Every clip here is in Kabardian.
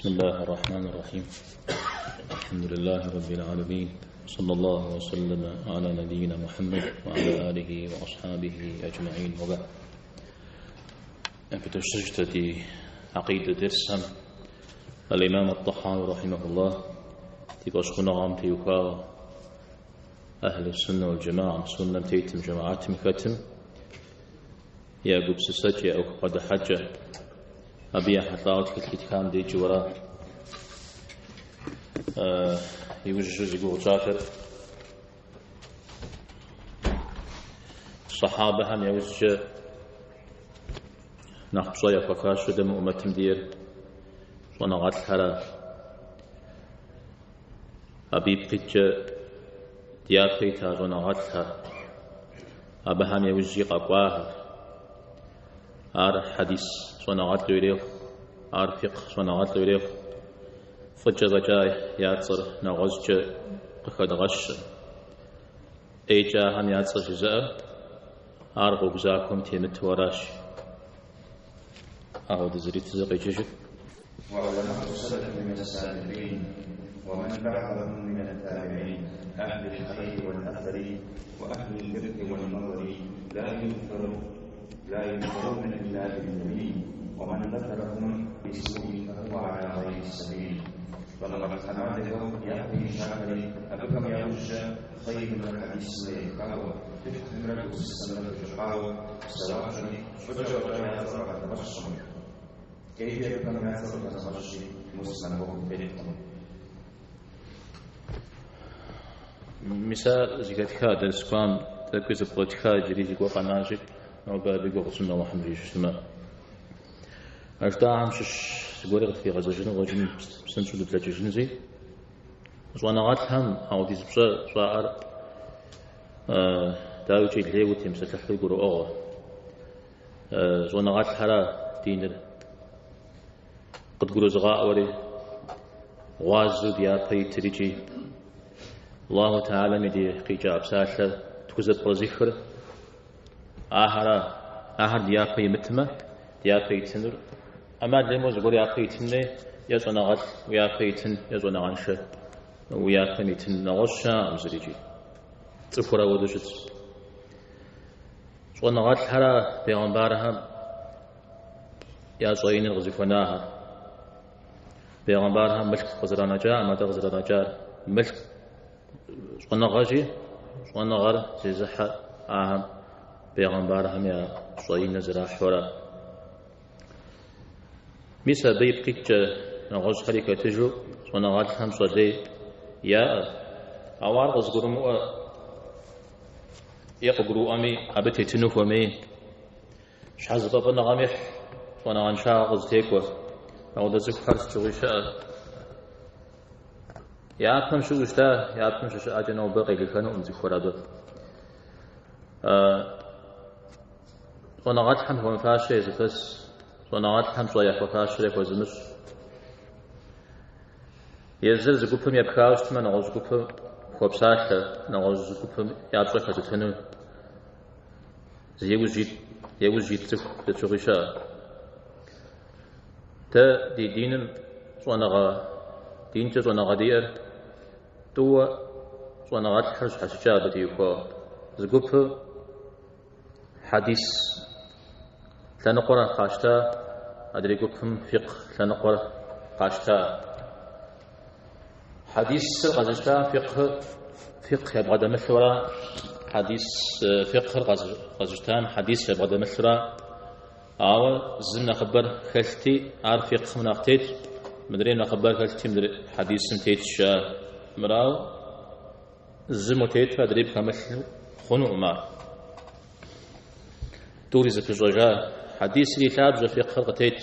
بسم الله الرحمن الرحيم الحمد لله رب العالمين صلى الله وسلم على نبينا محمد وعلى آله وأصحابه أجمعين وبعد بتشجت عقيدة درسهم الإمام الطحاوي رحمه الله ди фӏэщхъуныгъэм теухуауэ أهل السنة والجماعة суннэм тетым, жэмаатым хэтым я гупсысэкӏэ, я ӏуэху бгъэдыхьэкӏэ, абы ехьэлӏауэ тхылъ итхам декӏыуэра иужьу зи гугъу тщӏахэр сахьабэхэм яужькӏэ нэхъ пщӏэ яхуэфащэу дэ мы ӏумэтым диӏэр щӏэныгъэлӏхэра. Абы ипкъ иткӏэ дяпэ ита щӏэныгъэлӏхэр, абыхэм яужькӏи къэкӏуахэр, ар хьэдис щӏэныгъэлӏу ирехъу, ар фикъх щӏэныгъэлӏу ирехъу, фӏыкӏэ фӏэкӏа я цӏэр нэгъуэщӏкӏэ къыхэдгъэщыр. ӏейкӏэ ахэм я цӏэр жызыӏэр ар гъуэгу захуэм темыту аращ. Ауэ дызэритыр зэ къеджэжыт. وعلماء السلف من السابقين ومن بعدهم من التابعين أهل الخير والأثر وأهل الفقه والنظر لا يذكر لا يذكرون إلا بالجميل ومن ذكرهم بسوء فهو على غير السبيل. Щӏэныгъэлӏхэм адэхэу япэ ищахэри абыхэм яужькӏэ хъейрымрэ хьэдисымрэ епхауэ, фикъхымрэ гупсысэмрэ тещӏыхьауэ псэуахэми фӏыкӏэ фӏэкӏа я цӏэр къахэдгъэщкъым. ӏейкӏэ абыхэм я цӏэр къыхэзыгъэщри муслъымэн гъуэгум теткъым. Мис ар зэхэтха дэрс кӏуам тӏэкӏуи зэпкърытха иджыри зыгуэр къэнащи, нобэ абы и гугъу тщӏыну Алыхьым жиӏэу щытмэ. А жытӏахэм щыщ зыгуэри къытригъэзэжыну къыщӏэкӏын псынщӏэу дыблэкӏыжынщи, щӏэныгъэлӏхэм апхуэдиз пщӏэ щӏаӏэр дауикӏи лейуэ утемыпсэлъыхьу гурыӏуэгъуэ. Щӏэныгъэлӏхэра диныр къыдгурызыгъаӏуэри, гъуазэу ди япэ итыр икӏи Аллаху Тэхьэлам и дей къикӏа псалъэр тхузэпкърызыхыр Ахэр, ахэр ди япэ имытмэ, ди япэ итынур ӏэмал имыӏэу зыгуэр япэ итын хуей, е щӏэныгъэлӏ уи япэ итын, е щӏэныгъэншэ уи япэм итын, нэгъуэщӏ щыӏэкъым зырикӏи. Цӏыхур ауэдэу щытщ. Щӏэныгъэлӏхэра бегъымбархэм я щӏэиныр къызыхуэнахэр. Бегъымбархэм мылъку къызэранэкӏакъым, атӏэ къызэранэкӏар мылъку Щӏэныгъэщи, щӏэныгъэр зезыхьэ ахэм бегъымбархэм я щӏэиныр зэрахьэу ара. Мис абы ипкъ иткӏэ нэгъуэщӏхэри хэтыжу щӏэныгъэлӏхэм пщӏэ лей яӏэ. Ауэ ар къызыгурымыӏуэ е къыгурыӏуэми, абы тетыну хуэмей. Щхьэзыфӏэфӏыныгъэм ихь щӏэныгъэншагъэ къызытекӏуэ апхуэдэ цӏыхухэр сыт щыгъуи щыӏэ. Япэм щыӏэу щыта, япэм щыщыӏэкӏэ нобэ къелыхэнукъым цӏыхухэр абы. Щӏэныгъэлӏхэм хуэмыфащэ езыпэс, щӏэныгъэлӏхэм пщӏэ яхуэфащэр яхуэзымыщӏ. Езыр зы гупым епхауэ щытмэ, нэгъуэщӏ гупым хуэпсалъэ, нэгъуэщӏ гупым я пщӏэ хэзытыну зи ужь ит, яужь ит цӏыху сыт щыгъуи щыӏэ. Дэ ди диным щӏэныгъэ, динкӏэ щӏэныгъэ диӏэр тӏууэ щӏэныгъэлӏхэр щхьэщыкӏа абы теухуауэ. Зы гупыр хьэдис лъэныкъуэр къащта, адрей гупым фикъх лъэныкъуэр къащта. Хьэдисыр къэзыщтам фикъхыр, фикъх ябгъэдэмылъу ара, хьэдис фикъхыр къэзыщтам хьэдис ябгъэдэмылъу ара, ауэ зым нэхъыбэр хэлъти, ар фикъхым нэхъ тетщ, мыдрейм нэхъыбэр хэлъти, мыдрей хьэдисым тетщ жаӏэ. Мырауэ зым утету адрей пхэмылъу хъунукъым ар. Тӏури зэпыщӏэжа. Хьэдисыр и лъабжьэ фикъхыр къытетщ.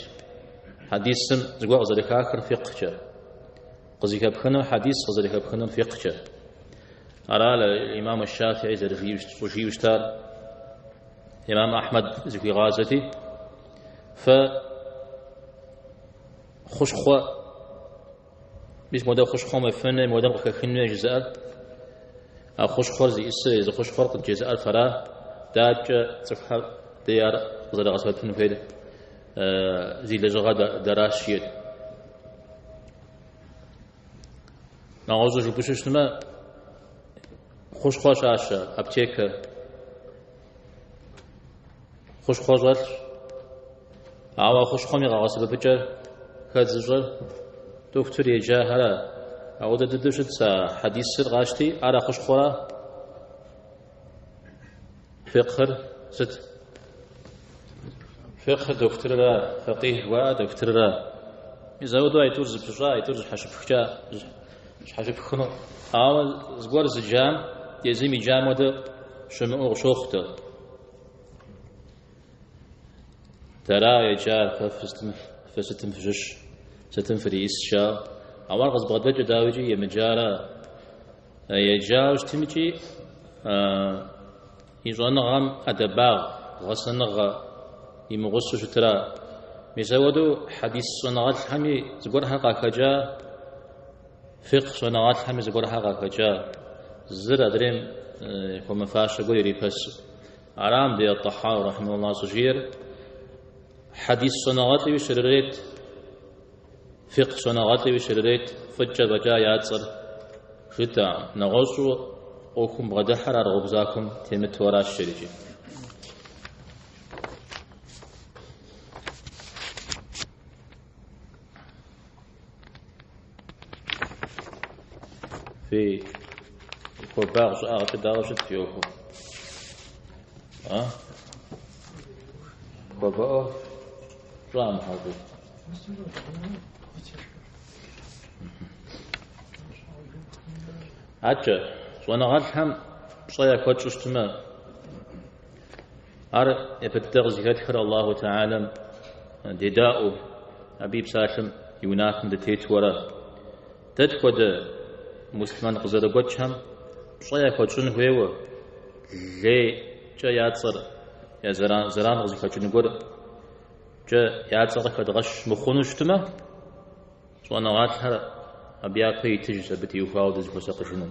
Хьэдисым зыгуэр къызэрыхахыр фикъхкӏэ. Къызыхэпхынур хьэдис къызэрыхэпхынур фикъхкӏэ. Ара имам Шафии щӏыжиӏэу щытар имам Ахьмэд зыхуигъазэти, фэ хущхъуэ, мис модэ хущхъуэм уефэн хуей, модэм къыхэхын хуей жызыӏэр, а хущхъуэр зиӏысыр, езы хущхъуэр къыджезыӏэр фэра, дэ адэкӏэ цӏыхухэр дэ ар къызэрыгъэсэбэпын хуейр зи лэжьыгъэр дэращ жиӏэт. Нэгъуэщӏу жыпӏэу щытмэ, хущхъуэ щащэ, аптекэ. Хущхъуэ щӏэлъщ. Ауэ хущхъуэм и къэгъэсэбэпыкӏэр хэт зыщӏэр? Дохутыр еджахэра. Ауэдэ дыдэу щытщ а хьэдисыр къащти, ар а хущхъуэра? Фикъхыр сыт? Фикъхыр дохутырра, фэкъих жыхуаӏэр дохутырра. Мис ауэдэу айтӏур зыпыщӏа, айтӏур зыщхьэщыпхкӏа, щхьэщыпхыну. Ауэ зыгуэр зыджам, езым иджам хуэдэ щымыӏэу къыщохъу дэ. Дэра еджар фэ фэ сытым фыщыщ, сытым фыриӏис жаӏэу. Ауэ ар къызыбгъэдэкӏыр дауикӏи емыджара. Еджауэ щытмикӏи и щӏэныгъэм ӏэдэбагъ, гъэсэныгъэ имыгъусэу щытра. Мис ауэдэу хьэдис щӏэныгъэлӏхэми зыгуэрхэр къахэкӏа, фикъ щӏэныгъэлӏхэми зыгуэрхэр къахэкӏа, зыр адрейм хуэмыфащэ гуэр ирипэсу. Ара мыбдеж ат-Тӏэхьауи рахьимэхуллахь щӏыжиӏэр хьэдис щӏэныгъэлӏуи щрырет, фикъ щӏэныгъэлӏуи щрырет, фӏыкӏэ фӏэкӏа я цӏэр жытӏэкъым. Нэгъуэщӏу ӏуэхум бгъэдыхьэр ар гъуэгу захуэм темыту аращ жерикӏи. Фи хуабагъ щӏыӏагъкӏэ дауэ щыт фи ӏуэхур? А? Хуабэӏуэ щӏыӏэм хьэкӏуи. Адэкӏэ, щӏэныгъэлӏхэм пщӏэ яхуэтщӏу щытмэ, ар япэ дыдэ къызыхэтхыр Аллаху Тэхьэлэм дедаӏуэу, абы и псалъэм и унафэм дытету ара. Дэ тхуэдэ муслъымэн къызэрыгуэкӏхэм пщӏэ яхуэтщӏын хуейуэ, лейкӏэ я цӏэр, я зэран къызыхэкӏын гуэркӏэ я цӏэр къыхэдгъэщ мыхъуну щытмэ, щӏэныгъэлӏхэр абы япэ итыжщ абы теухуауэ дызыхуэсакъыжыну.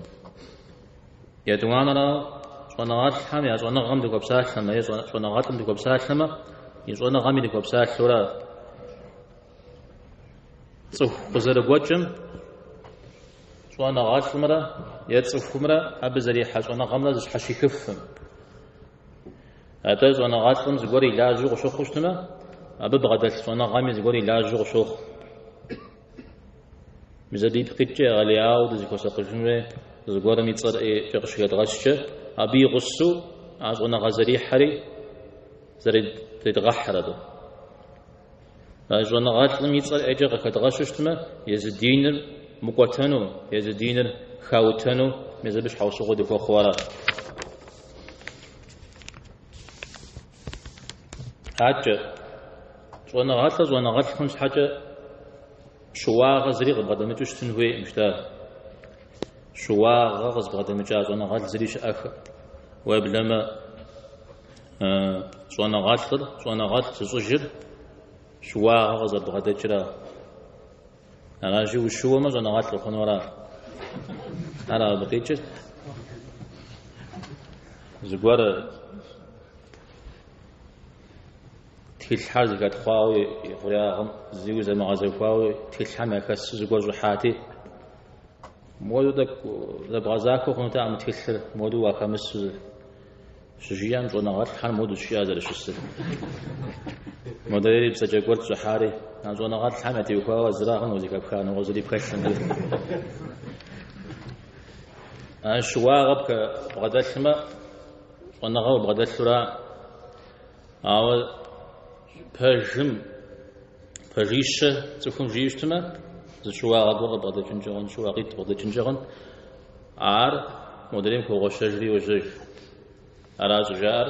Етӏуанэрауэ, щӏэныгъэлӏхэм я щӏэныгъэм дыхуэпсалъэмэ е щӏэныгъэлӏым дыхуэпсалъэмэ, и щӏэныгъэми дыхуэпсалъэурэ цӏыху къызэрыгуэкӏым щӏэныгъэлӏымрэ е цӏыхумрэ абы зэрихьэ щӏэныгъэмрэ зыщхьэщихыфым. Атӏэ щӏэныгъэлӏым зыгуэр и лажьэу къыщыхъуу щытмэ, абы бгъэдэлъ щӏэныгъэми зыгуэр и лажьэу къыщохъу. Мис абы ипкъ иткӏэ егъэлеяуэ дызыхуэсакъыжын хуей зыгуэрым и цӏэр ӏейкӏэ къыщыхэдгъэщкӏэ, абы и гъусэу а щӏэныгъэ зэрихьэри зэредгъэхьыр абы. А щӏэныгъэлӏым и цӏэр ӏейкӏэ къыхэдгъэщу щытмэ, езы диныр мыкӏуэтэну, езы диныр хаутэну, мис абы щхьэусыгъуэ дыхуэхъуу ара. Адэкӏэ, щӏэныгъэлӏыр щӏэныгъэлӏ хъун щхьэкӏэ щыуагъэ зыри къыбгъэдэмыкӏыу щытын хуейкъым, жытӏа. Щыуагъэ къызыбгъэдэмыкӏа щӏэныгъэлӏ зыри щыӏэхэ. Уеблэмэ, щӏэныгъэлӏыр, щӏэныгъэлӏ зыщӏыжыр щыуагъэ къызэрыбгъэдэкӏыра. Аращи, ущыуэмэ щӏэныгъэлӏ ухъуну ара. Ара абы къикӏыр? Зыгуэр тхылъхэр зэхэтхъуауэ и хъуреягъым зыуи зэмыгъэзэхуауэ тхылъхэм яхэсу зыгуэр щӏыхьати, моду тӏэкӏу зэбгъэзахуэ хъунутэкъым тхылъыр, моду уахэмысу щыжиӏэм щӏэныгъэлӏхэр моду щыӏэ зэрыщысыр. Модрейри бзэкӏэ гуэрт щӏыхьари, а щӏэныгъэлӏхэм ятеухуауэ зыра хъун узэхэпха нэгъуэщӏ зыри пхэлъым. А щыуагъэ бгъэдэлъмэ, щӏэныгъэ убгъэдэлъура. Ауэ пэжым, пэжищэ цӏыхум жиӏэу щытмэ, зы щыуагъэ гуэр къыбгъэдэкӏынкӏэ хъун, щыуагъитӏ къыбгъэдэкӏынкӏэ хъун, ар модрейм хогъуэщэжри йожьэж. Ара щӏыжаӏэр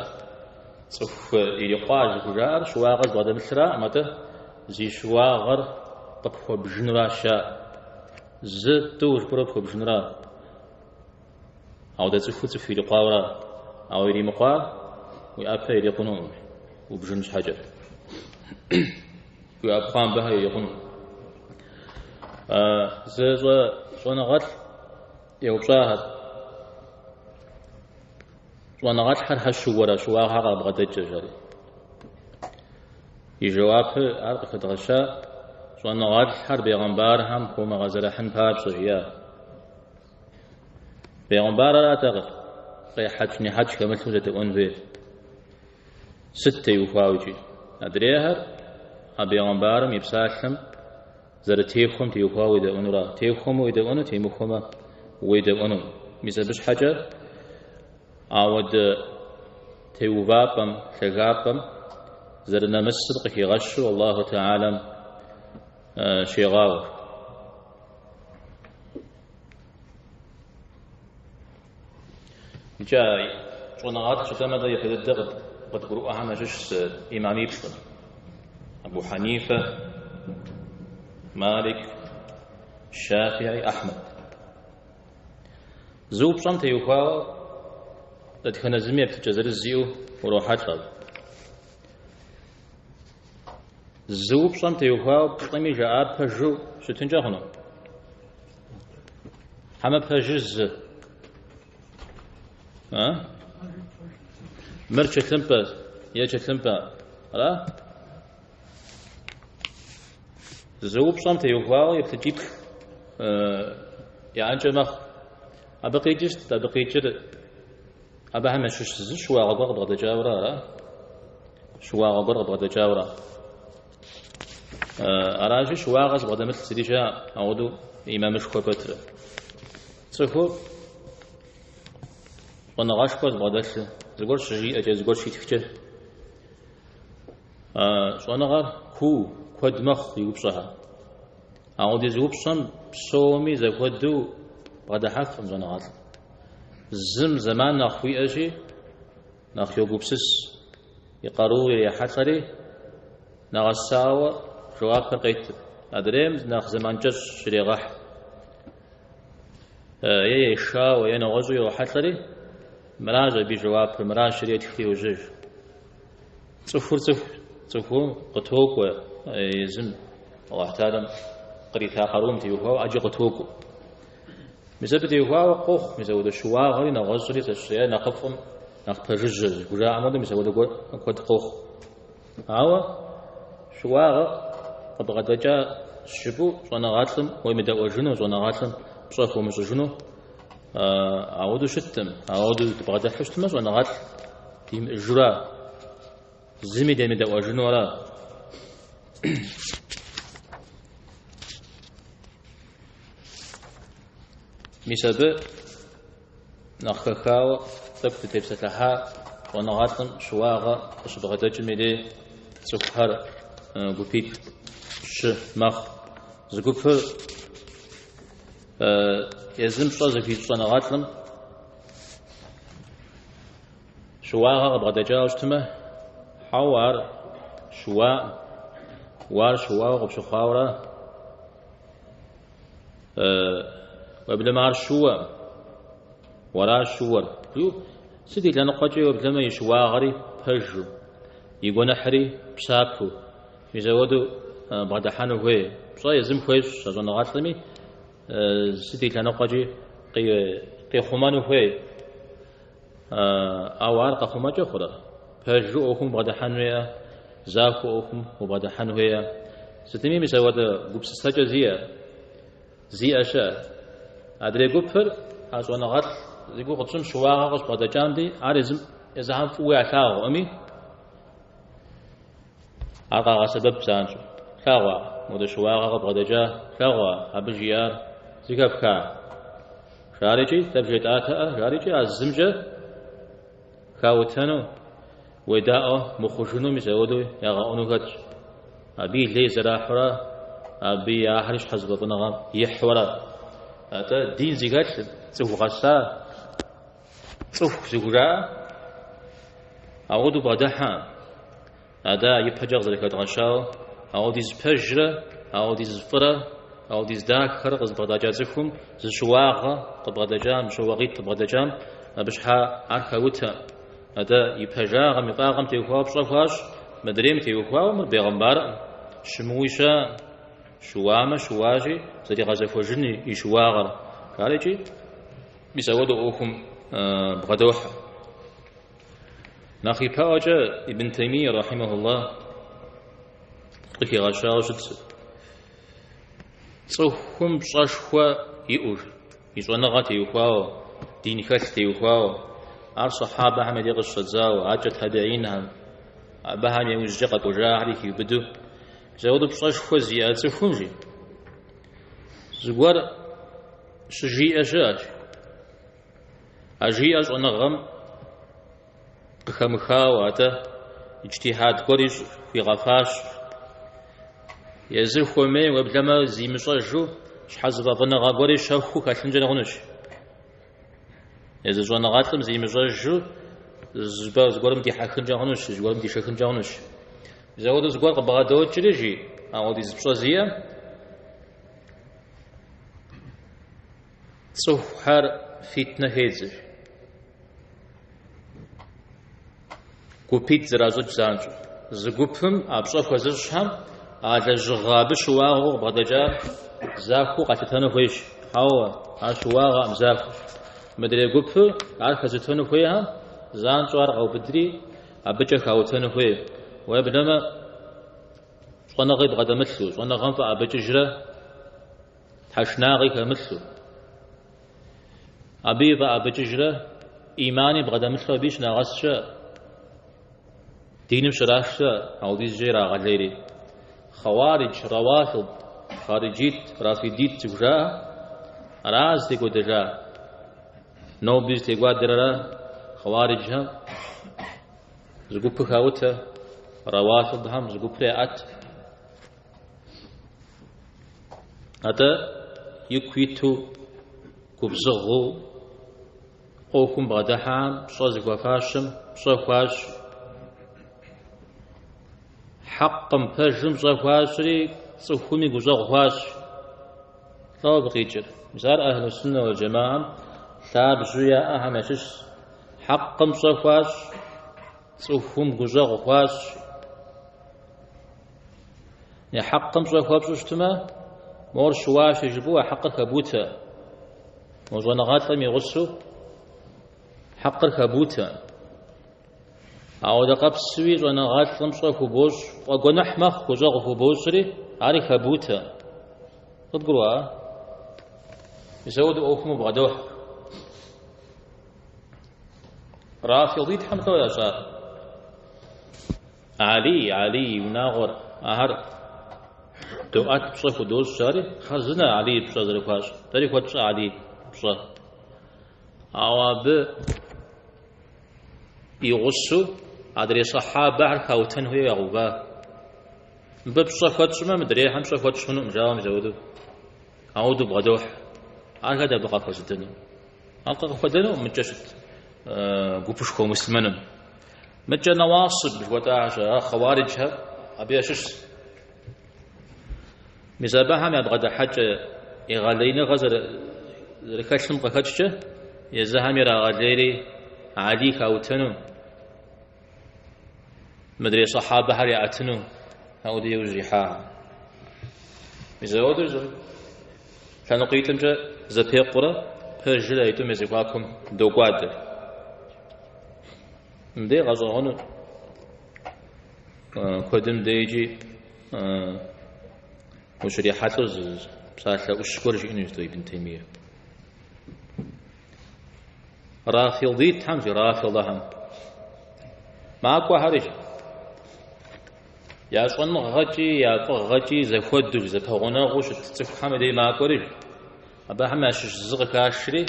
цӏыху ирикъуа зыхужаӏэр щыуагъэ зыбгъэдэмылъыраӏым, атӏэ зи щыуагъэр къыпхуэбжынуращ жаӏэ. Зы, тӏу жыпӏэурэ пхуэбжынура. Ауэдэ цӏыхур цӏыху ирикъуауэра. Ауэ иримыкъуа уи ӏэпэ ирикъунукъым убжын щхьэкӏэ. Уи ӏэпхъуамбэхэр ирикъуну. Зы щӏэныгъэлӏ еупщӏахэр. Щӏэныгъэлӏхэр хьэ щыуэрэ, щыуагъэ къабгъэдэкӏэ, жари. И жэуапыр ар къыхэдгъэща, щӏэныгъэлӏхэр бегъымбархэм хыумыгъэзэрыхьын папщӏэ, жиӏа. Бегъымбарыратэкъым къехьэкӏ-нехьэкӏ хэмылъу зэдэӏуэн хуейр. Сыт теухуауэ икӏи? Адрейхэр а бегъымбарым и псалъэм зэрытехуэм теухуауэ уедэӏуэнура? Техуэмэ уедэӏуэну, темыхуэмэ уедэӏуэну. Мис абы щхьэкӏэ ауэдэ теувапӏэм, лъагапӏэм зэрынэмысыр къыхигъэщу Аллаху Тэхьэлам щегъауэ. Икӏи щӏэныгъэлӏ жытӏэмэ дэ япэ дыдэ къыдгурыӏуэхэм ящыщщ имамиплӏыр. Абу Хьэнифэ, Малик, Шафии, Ахьмэд. Зы упщӏэм теухуауэ дэтхэнэ зыми еплъыкӏэ зырыз иӏэу урохьэлӏэ. Зы упщӏэм теухуауэ плӏыми жаӏар пэжу щытынкӏэ хъуну? Хьэмэ пэжыр зы? А? Мыр чылъымпӏэ е чылъымпӏэ, ара? Зы упщӏэм теухуауэ еплъыкӏиплӏ яӏэнкӏэ мэхъу. Абы къикӏыр сыт? Абы къикӏыр абыхэм ящыщ зы щыуагъэ гуэр къыбгъэдэкӏауэра, ара? Щыуагъэ гуэр къыбгъэдэкӏауэра? Аращи, щыуагъэ зыбгъэдэмылъ зыри щыӏэкъым, ауэдэу имамышхуэ пэтрэ. Цӏыхур щӏэныгъэшхуэ зыбгъэдэлъыр, зыгуэр щыжиӏэкӏэ, зыгуэр щитхкӏэ, щӏэныгъэр куу, куэд мэхъу и упщӏэхэр. Ауэдиз упщӏэм псоми зэхуэдэу бгъэдыхьэфкъым щӏэныгъэлӏ. Зым зэман нэхъ хуиӏэщи, нэхъ йогупсыс, и къарур ирехьэлӏэри, нэгъэсауэ жэуапыр къетыр. Адрейм нэхъ зэман кӏэщӏ щрегъэхь. Е ешауэ, е нэгъуэщӏу йохьэлӏэри, мыращ абы и жэуапыр, мыращ иретхри йожьэж. Цӏыхур цӏыху, цӏыхум къытокӏуэ езым Аллахь Тэхьэлам кърита къарум теухуауэ ӏэджэ къытокӏуэ. Мис абы теухуауэ къохъу, мис апхуэдэ щыуагъэри нэгъуэщӏри зэщ е нэхъыфӏым нэхъ пэжыжьэ зыхужаӏэм хуэдэу мис апхуэдэ гуэр куэд къохъу. Ауэ щыуагъэ къыбгъэдэкӏа жыпӏэу щӏэныгъэлӏым уемыдэӏуэжыну, щӏэныгъэлӏым пщӏэ хуомыщӏыжыну ауэдэу щыткъым. Ауэдэу дыбгъэдыхьу щытмэ, щӏэныгъэлӏ димыӏэжура, зыми демыдэӏуэжыну ара. Мис абы нэхъ хэхауэ тӏэкӏу дытепсэлъыхьа щӏэныгъэлӏым щыуагъэ къыщыбгъэдэкӏым и дей цӏыхухэр гупитӏ щы мэхъу. Зы гупыр езым пщӏэ зыхуищӏ щӏэныгъэлӏым щыуагъэ къыбгъэдэкӏауэ щытмэ, хьэуэ, ар щыуаӏым, уэ ар щыуауэ къыпщыхъуауэра? Уеблэмэ ар щыуэ, уэра щыуэр. Жиӏэу, сыт и лъэныкъуэкӏи уеблэмэ и щыуагъэри пэжу, и гуэныхьри псапэу, мис ауэдэу бгъэдыхьэну хуей. Пщӏэ езым хуещӏ а щӏэныгъэлӏми, сыт и лъэныкъуэкӏи къихъумэну хуей. Ауэ ар къэхъумэкӏэ хъурэ? Пэжу ӏуэхум убгъэдыхьэн хуейӏэ, захуэу ӏуэхум убгъэдыхьэн хуейӏэ? Сытми мис апхуэдэ гупсысэкӏэ зиӏэ, зиӏэ щыӏэ. Адрей гупыр а щӏэныгъэлӏ зи гугъу къытщӏым щыуагъэ къыщыбгъэдэкӏам дей, ар езым езыхэм фӏыуэ ялъагъуӏыми, ар къагъэсэбэп занщӏэу. Плъэгъуа, модэ щыуагъэ къыбгъэдэкӏа, плъэгъуа, абы жиӏар зыхэфха? Жарикӏи, дэ бжетӏатэӏэ, жарикӏи а зымкӏэ хаутэну, уедаӏуэ мыхъужыну мис ауэдэу ягъэӏуну хэтщ. Абы и лей зэрахьурэ, абы и ахэри щхьэзыфӏэфӏыныгъэм ихьуэрэ. Атӏэ дин зыхэлъ цӏыху гъэса, цӏыху зыхужаӏэ, ауэдэу бгъэдыхьэ. Атӏэ ипэкӏэ къызэрыхэдгъэщауэ, ауэдиз пэжрэ, ауэдиз фӏырэ, ауэдиз дахэрэ къызыбгъэдэкӏа цӏыхум зы щыуагъэ къыбгъэдэкӏам, щыуагъитӏ къыбгъэдэкӏам, абы щхьа ар хаутэ. Атӏэ и пэжагъым, и фӏагъым теухуауэ пщӏэ хуащӏ, мыдрейм теухуауэ мыр бегъымбарӏым, щымыуи щыӏэкъым. Щыуамэ, щыуащи, зэригъэзэхуэжын и щыуагъэр. Жарикӏи, мис ауэдэу ӏуэхум бгъэдохьэ. Нэхъ ипэӏуэкӏэ Ибн Таймие рахьимахуллах къыхигъэщауэ щытщ. Цӏыхум пщӏэшхуэ иӏэу, и щӏэныгъэ теухуауэ, дин хэлъ теухуауэ, ар сахьабэхэм я дей къыщыщӏэдзауэ, адэкӏэ табиинхэм, абыхэм иужькӏэ къэкӏуэжахэри хиубыдэу, мис апхуэдэу пщӏэшхуэ зиӏэ цӏыхум жи, зыгуэр щыжиӏэ щыӏэщ. А жиӏэр щӏэныгъэм къыхэмыхауэ, атӏэ иджтихьад гуэр ищӏ хуигъэфащэу. Езыр хуэмей, уеблэмэ зимыщӏэжу, щхьэзыфӏэфӏыныгъэ гуэри щэхуу хэлъынкӏэ хъунущ. Езы щӏэныгъэлӏым зимыщӏэжу зыгуэрым дихьэхынкӏэ хъунущ, зыгуэрым дишэхынкӏэ хъунущ. Мис апхуэдэу зыгуэр къыбгъэдокӏри, жи, апхуэдиз пщӏэ зиӏэм, цӏыхухэр фитнэ хедзэ. Гупитӏ зэращӏыкӏ занщӏэу. Зы гупым а пщӏэ хуэзыщӏхэм а лэжьыгъэ абы щыуагъэу къыбгъэдэкӏар захуэу къалъытэну хуейщ. Хьэуэ, ар щыуагъэкъым, захуэщ. Мыдрей гупыр ар хэзытэну хуейхэм занщӏэу ар къаубыдри, абыкӏэ хаутэну хуей. Уеблэмэ, щӏэныгъи бгъэдэмылъу, щӏэныгъэм фӏэӏэбыкӏыжрэ тхьэшынагъи хэмылъу, абы и фӏэӏэбыкӏыжрэ ӏимани бгъэдэмылъу абы щынагъэскӏэ диным щрашрэ апхуэдизкӏэ ирагъэлейри. Хъэуаридж, рауафид, хъариджит, рафидит зыхужаӏэ, ара зытекӏуэдэжа. Ноби зытекӏуадэр ара хъэуариджхэм зы гупыр хаутэ, рауафидхэм зы гупыр яӏэт. Атӏэ ику иту губзыгъэу ӏуэхум бгъэдыхьэхэм пщӏэ зыхуэфащэм пщӏэ хуащӏ. Хьэкъым, пэжым пщӏэ хуащӏри, цӏыхуми гущӏэгъу хуащӏ. Лӏо абы къикӏыр? Мис ар Ахьлу Суннэ уал Джэмаам лъабжьэу яӏэхэм ящыщщ. Хьэкъым пщӏэ хуащӏ, цӏыхум гущӏэгъу хуащӏ. Я хьэкъым пщӏэ хуэпщӏу щытмэ, мор щыуащи жыпӏэу а хьэкъыр хэбутэ. Мо щӏэныгъэлӏым и гъусэу хьэкъыр хэбутэ. Ауэдэ къабзэуи щӏэныгъэлӏым пщӏэ хубощӏ, фӏэгуэныхь мэхъу, гущӏэгъу хубощӏри, ари хэбутэ. Къыбгурыӏуа? Мис ауэдэ ӏуэхум убгъэдохь. Рафидитхэм лӏо ящӏар? Алий, Алий и унагъуэр, ахэр доӏэт пщӏэ худощӏ жари, хъарзынэ Алий пщӏэ зэрыхуащӏ. Дэри хуэтщӏ Алий пщӏэ. Ауэ абы и гъусэу адрей сахьабэхэр хаутэн хуейуэ ягъэува. Мыбы пщӏэ хуэтщӏмэ, мыдрейхэм пщӏэ хуэтщӏ хъунукъым, жаӏэу мис ауэдэу. Ауэдэу бгъэдохь. Ар хэт абы къахуэзыдэну? Ар къыхуэдэнукъым мыкӏэ щыт гупышхуэ муслъымэным. Мыкӏэ нэуасиб жыхуэтӏахэрщ, а хъэуариджхэр абы ящыщщ. Мис абыхэм я бгъэдыхьэкӏэ егъэлеиныгъэ зэрыхэлъым къыхэкӏкӏэ, езыхэм ирагъэлейри Алий хаутэну, мыдрей сахьабэхэр яӏэтыну ауэдэ иужь ихьахэм. Мис ауэдэу лъэныкъуитӏымкӏэ зэпекъурэ пэжыр а итӏум я зэхуакум докӏуадэ. Мыбдеж гъэщӏэгъуэну куэдым дежи ущрихьэлӏэу зы псалъэ ӏущ гуэр жиӏэнущ дэ Ибн Теймие. Рафидитхэм жи, рафидахэм. Макӏуэхэри жи. Я щӏэныгъэкӏи, я фӏыгъэкӏи зэхуэдэу, зэпэгъунэгъуу щыт цӏыхухэм я дей макӏуэри жи. Абыхэм ящыщ зы къыхашри,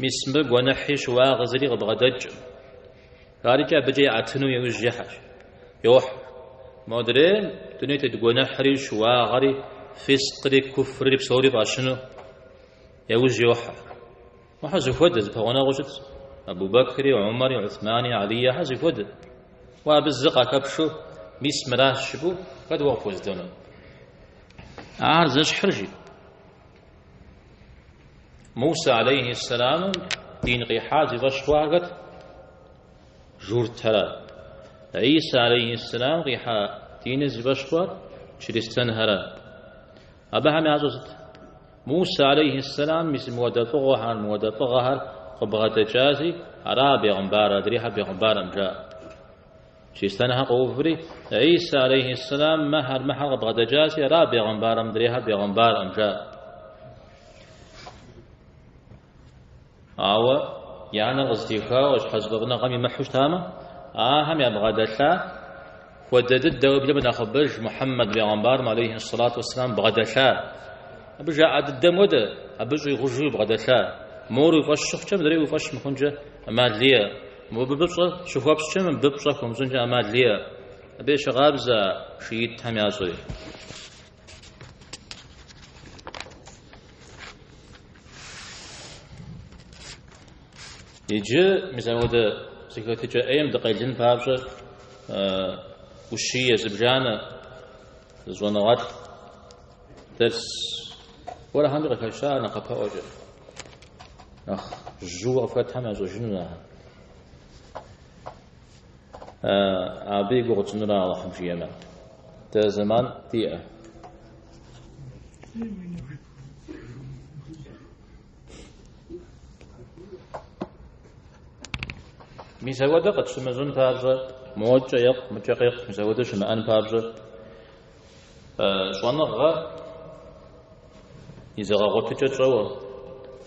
мис мыбы гуэныхьи щыуагъи зыри къыбгъэдэкӏым. Арикӏэ абыкӏэ яӏэтыну иужь ихьэщ. Йохь. Модрейм дуней тет гуэныхьри, щыуагъэри, фискъри, куфрри псори фӏащыну яужь йохьэ. Мохэр зэхуэдэ, зэпэгъунэгъуу щытщ. Абу Бэкри, Умэри, Усмани, Алии ахэр зэхуэдэ. Уэ абы зы къахэпшу, мис мыращ жыпӏэу, хэт уэ къыпхуэзыдэнур? Ар зэщхьыр жи. Мусэ алейхи сэламым дин къихьар зи фӏэщ хъуар хэт? Журтхэра. Исэ алейхи сэлам къихьа диныр зи фӏэщ хъуар чристэнхэра. Абыхэм ящӏэр сыт? Мусэ алейхи сэлам мис мыуэдэ фӏыгъуэхэр, мыуэдэ фӏыгъэхэр къыбгъэдэкӏази, ара бегъымбар, адрейхэр бегъымбарым жаӏэ. Чристэнхэр къоуври, Исэ алейхи сэлам мыхэр, мыхэр къыбгъэдэкӏаси, ара бегъымбар, мыдрейхэр бегъымбарым жаӏэ. Ауэ я нэр къызэтехауэ, щхьэзыфӏэфӏыныгъэм имыхьу щытамэ, ахэм ябгъэдэлъа хуэдэ дыдэ уеблэмэ нэхъыбэж Мухьэммэд бегъымбарым алейхи сэлату уэсселам бгъэдэлъа. Абы жаӏа дыдэм хуэдэ, абы щӏигъужу бгъэдэлъа. Мор уи фӏэщ щыхъукӏэ, мыдрей уи фӏэщ мыхъункӏэ ӏэмал иӏэ. Мобы пщӏэ щыхуэпщӏкӏэ, мыбы пщӏэ хуэмыщӏынкӏэ ӏэмал иӏэ. Абы ещхьыркъабзэ шиитхэм ящӏэри. Иджы мис апхуэдэ зэхэтыкӏэ ӏейм дыкъелын папщӏэ ущие зыбжанэ зы щӏэныгъэлӏ дерс гуэрхэми къыхэща нэхъапэӏуэкӏэ. Нэхъ жьыуэ къыфхэтхэм ящӏэжыну ахэр. Абы и гугъу тщӏынура Алыхьым жиӏэмэ. Дэ зэман диӏэ. Мис апхуэдэ къытщымыщӏын папщӏэ, мокӏэ екъу, мыкӏэ къекъу, мис апхуэдэ щымыӏэн папщӏэ, щӏэныгъэ и зэгъэгъуэтыкӏэ тщӏэуэ,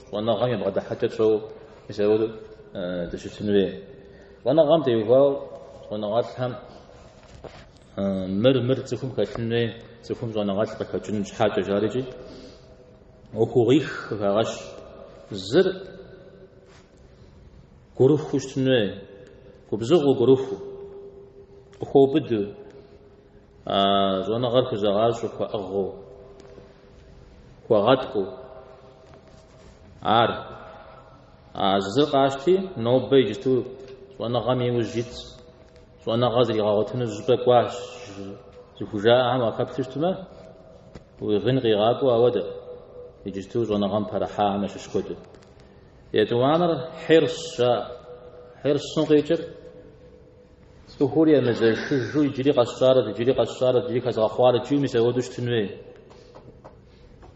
щӏэныгъэм и бгъэдыхьэкӏэ тщӏэуэ, мис апхуэдэу дыщытын хуей. Щӏэныгъэм теухуауэ щӏэныгъэлӏхэм мыр мыр цӏыхум хэлъын хуей, цӏыхум щӏэныгъэлӏ къыхэкӏын щхьэкӏэ жарикӏи, ӏуэхугъуих къыхагъэщ. Зыр гурыхуу щытын хуей, губзыгъэу гурыхуу, къыхуэубыду, а щӏэныгъэр хузэгъащӏэу, хуэӏыгъыу, хуэгъэткӏуу. Ар а зыр къащти, нобэ иджысту щӏэныгъэм и ужь итщ, щӏэныгъэ зригъэгъуэтыну зыщӏыпӏэ кӏуащ зыхужаӏэхэм уахэплъу щытмэ, уи гъын къигъакӏуэу ауэдэ, иджысту щӏэныгъэм пэрыхьахэм ящыщ куэду. Етӏуанэр хьирс жаӏэ. Хьирсым къикӏыр цӏыхур емызэшыжу иджыри къэсщӏарэт, иджыри къэсщӏарэт, иджыри хэзгъэхъуарэт, жиӏэу мис апхуэдэу щытын хуей.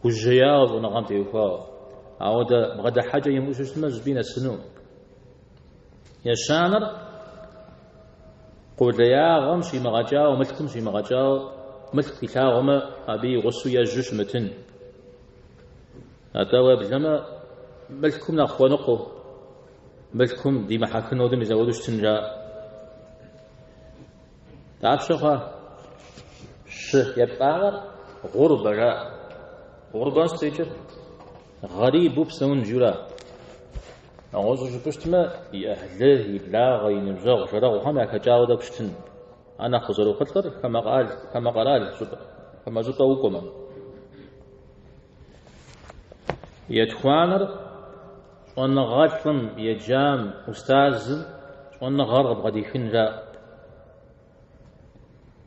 Гужьеяуэ щӏэныгъэм теухуауэ. Ауэдэ бгъэдыхьэкӏэ имыӏэу щытмэ, зыщӏыпӏи нэсыну. Ещанэр къулеягъэм щимыгъэкӏауэ, мылъкум щимыгъэкӏауэ, мылъку илъагъумэ, абы и гъусэу ежьу щымытын. Атӏэ уеблэмэ, мылъкум нэхъ хуэныкъуэу, мылъкум димыхьэхын хуэдэу мис апхуэдэу щытын жаӏэ. Дапщэ хъуа? Щы. Еплӏанэр гъурбэ жаӏэ. Гъурбэм сыт къикӏыр? Гъэрибу псэун жиӏэура. Нэгъуэщӏу жыпӏэу щытмэ, и ӏыхьлы, и благъэ, и ныбжьэгъу, жэрэгъухэм яхэкӏауэ тӏэкӏу щытын. Ар нэхъ къызэрохъулӏэр хамэ къэрал, хамэ къэрал щӏыпӏэ, хамэ щӏыпӏэ укӏуэмэ. Етхуанэр щӏэныгъэлӏым, еджам, устазым щӏэныгъэр къыбгъэдихын жаӏэ.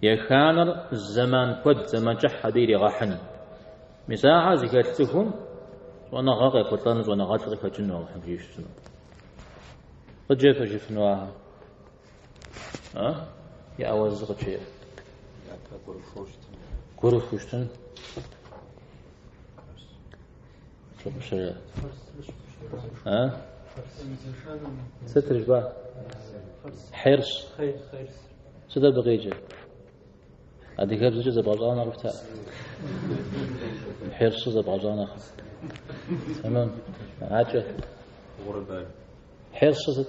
Еханэр зэман куэд, зэман кӏыхь абы иригъэхьын. Мис ахэр зыхэлъ цӏыхум щӏэныгъэ къехъулӏэну, щӏэныгъэлӏ къыхэкӏыну Алыхьым жиӏэу щытмэ. Къыджепӏэжыфыну ахэр? А? Иӏэ зы къыджеӏэ. Япэ гурыхуэу щытын. Гурыхуэу щытын. Щыгъупщэжа? А? Сытыр жыпӏа? Хьирс. Сыт абы къикӏыр? Адыгэбзэкӏэ зэбгъэщӏауэ нэхъыфӏта? Хьирсу зэбгъэщӏа нэхъыфӏ. Тэмэм. Акӏэ. Хьирсу сыт?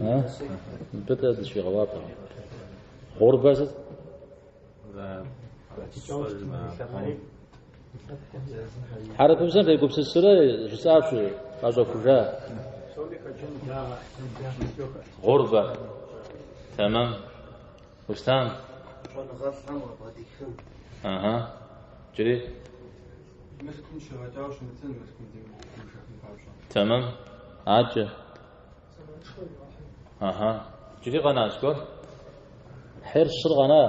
А? Мыбы дэ дыщигъэуапӏэ. Гъурбэ сыт? Хьэрыпыбзэм фегупсысурэ жысӏащ къащӏэхужа. Гъурбэ. Тэмэм. Рустам. Щӏэныгъэлӏхэм къабгъэдихын. Ага. Джыри? Мылъкум щигъэкӏауэ щымытын, мылъкум димыхьэхын папщӏэ. Тэмэм. Акӏэ. Ага. Джыри къэна зыгуэр? Хьирсыр къэна?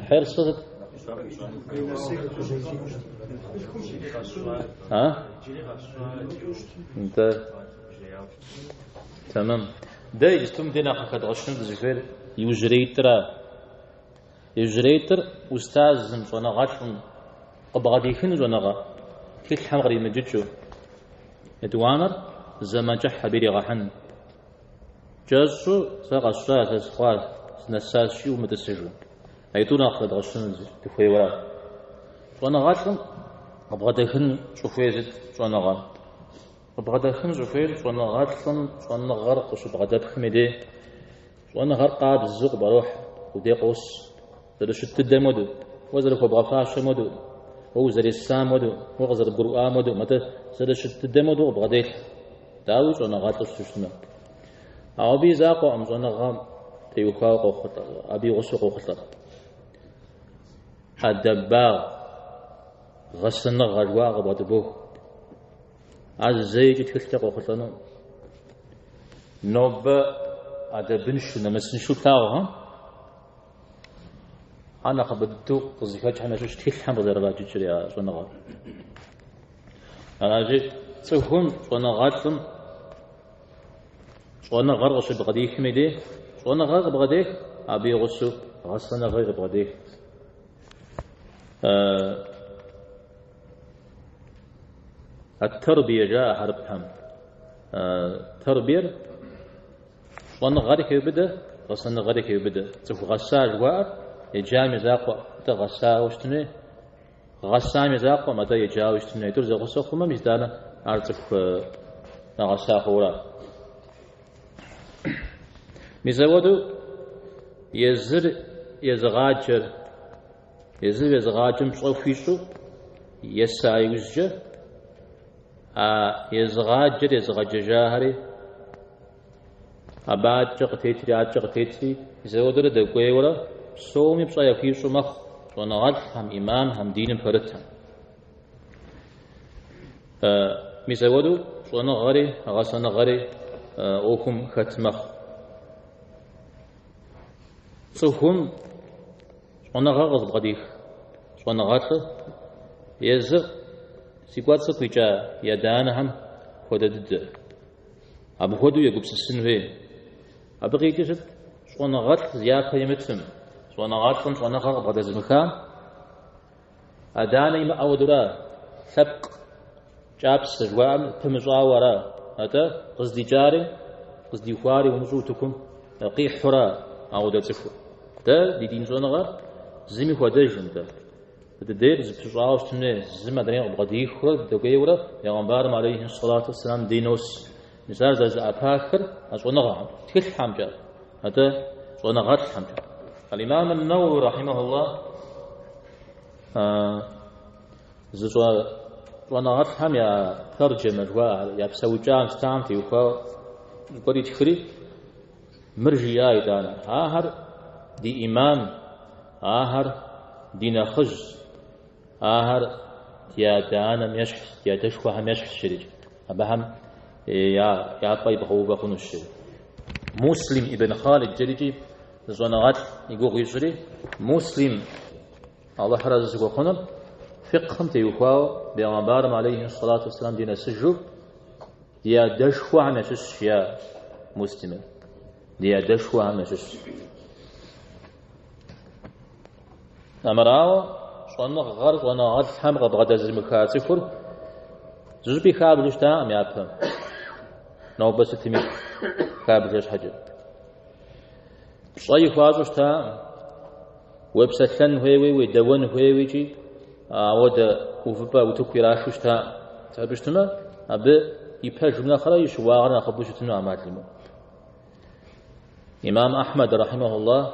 Хьирсыр сыт? А? Нтӏэ. Тэмэм. Дэ иджысту мыбдеж нэхъ къыхэдгъэщыну дызыхуейр иужьреитӏра. Иужьреитӏыр устазым, щӏэныгъэлӏым къыбгъэдихын щӏэныгъэ, тхылъхэм къримыджыкӏыу. Етӏуанэр зэман кӏыхь абы иригъэхьын. Кӏэщӏу сэ къэсщӏа, сэ сыхъуа, сынэсащ жиӏэу мытӏысыжу. Аитӏур нэхъ къыхэдгъэщыну дыхуейуэра. Щӏэныгъэлӏым къыбгъэдэхын щӏыхуейр сыт щӏэныгъэр? Къыбгъэдэхын щӏыхуейр щӏэныгъэлӏым щӏэныгъэр къыщыбгъэдэпхым и дей щӏэныгъэр къабзэу къыбгъэдохьэ, уи дей къос. Зэрыщыт дыдэм хуэдэу, уэ зэрыхуэбгъэфащэм хуэдэу, уэ узэресам хуэдэу, уэ къызэрыбгурыӏуам хуэдэу, атӏэ зэрыщыт дыдэм хуэдэу къыбгъэделъхьэ. Дауи щӏэныгъэлӏу щыту щытмэ. Ауэ абы и закъуэкъым щӏэныгъэм теухуауэ къохъулӏэ, абы и гъусэу къохъулӏэр. ӏэдэбагъ, гъэсэныгъэ жыхуаӏэр къыбгъэдыбох. Ар зэикӏи тхылъкӏэ къохъулӏэну. Нобэ ӏэдэбыншэу, нэмысыншэу плъагъухэм ар нэхъыбэ дыдэу къызыхэкӏхэм ящыщ тхылъхэм къызэрыраджыкӏыр я щӏэныгъэр. Аращи, цӏыхум, щӏэныгъэлӏым щӏэныгъэр къыщыбгъэдихым и дей, щӏэныгъэр къыбгъэдех, абы и гъусэу гъэсэныгъэри къыбгъэдех. Ат-тэрбие жаӏэ хьэрыпхэм. Тэрбиер щӏэныгъэри хеубыдэ, гъэсэныгъэри хеубыдэ. Цӏыху гъэса жыхуаӏэр еджам и закъуэ, атӏэ гъэсауэ щытын хуей. Гъэсам и закъуэм, атӏэ еджауэ щытын хуей. Тӏур зэгъусэ хъумэ, мис итӏанэ ар цӏыху нэгъэса хъуура. Мис ауэдэу езыр езыгъаджэр, езыр езыгъаджэм пщӏэ хуищӏу еса иужькӏэ, а езыгъаджэр езыгъэджэжахэри, абы адэкӏэ къытетри, адэкӏэ къытетри, мис ауэдурэ дэкӏуейуэрэ псоми пщӏэ яхуищӏу мэхъу щӏэныгъэлӏхэм, имамхэм, диным пэрытхэм. Мис ауэдэу щӏэныгъэри гъэсэныгъэри ӏуэхум хэт мэхъу. Цӏыхум щӏэныгъэ къызыбгъэдих щӏэныгъэлӏыр езыр зи кӏуэцӏыр къикӏа и адэ-анэхэм хуэдэ дыдэ. Апхуэдэу егупсысын хуей. Абы къикӏыр сыт? Щӏэныгъэлӏ зи япэ имытым, щӏэныгъэлӏым щӏэныгъэ къыбгъэдэзымыхам, Адэ-анэ имыӏэ хуэдэура, лъэпкъ кӏапсэ жыхуаӏэм пымыщӏауэ ара? Атӏэ къыздикӏари, къыздихуари умыщӏэу утыкум къихьура ауэдэ цӏыхур? Дэ ди дин щӏэныгъэр зыми хуэдэжым дэ. Дыдейр зыпыщӏауэ щытын хуей, зым адрейм къыбгъэдихыурэ дэкӏуейуэрэ Пейгъэмбарым алейхи сэлату уэсселам дей нос. Мис ар зэрызэӏэпахыр а щӏэныгъэхэм, тхылъхэмкӏэ, атӏэ щӏэныгъэлӏхэмкӏэ. Аль-Имам ан-Нэуэуи рахьимэхуллах зы щӏэныгъэлӏхэм я тэрджэмэ жыхуаӏэр, я псэукӏам, сытам теухуауэ зыгуэр итхри, мыр жиӏа итӏанэ. Ахэр ди имам, ахэр ди нэхъыжь, Ахэр ди адэ-анэм ещхьщ, ди адэшхуэхэм ещхьщ, жери. Абыхэм я пӏэ ибгъэувэ хъунущ, жери. Муслим ибн Хъалид жерикӏи зы щӏэныгъэлӏ и гугъу ищӏри, Муслим, Алыхьыр арэзы зыхуэхъунур, фикъхым теухуауэ бегъымбарым алейхи сэлату уэсселам дей нэсыжу ди адэшхуэхэм ящыщщ, жиӏа Муслимыр. Ди адэшхуэхэм ящыщщ. Армырауэ, щӏэныгъэр щӏэныгъэлӏхэм къыбгъэдэзымыха цӏыхур зыщӏыпӏи хабжэу щытакъым япэм. Нобэ сытми хабжэ щхьэкӏэ. Пщӏэи хуащӏу щытакъым. Уепсэлъэн хуейуи, уедэуэн хуейуи икӏи ауэдэ увыпӏэ утыку ирашу щытакъым. Абы щытмэ, абы и пэжым нэхърэ и щыуагъэр нэхъыбэу щытыну ӏэмал имыӏэу. Имам Ахьмэд рахьимэхуллах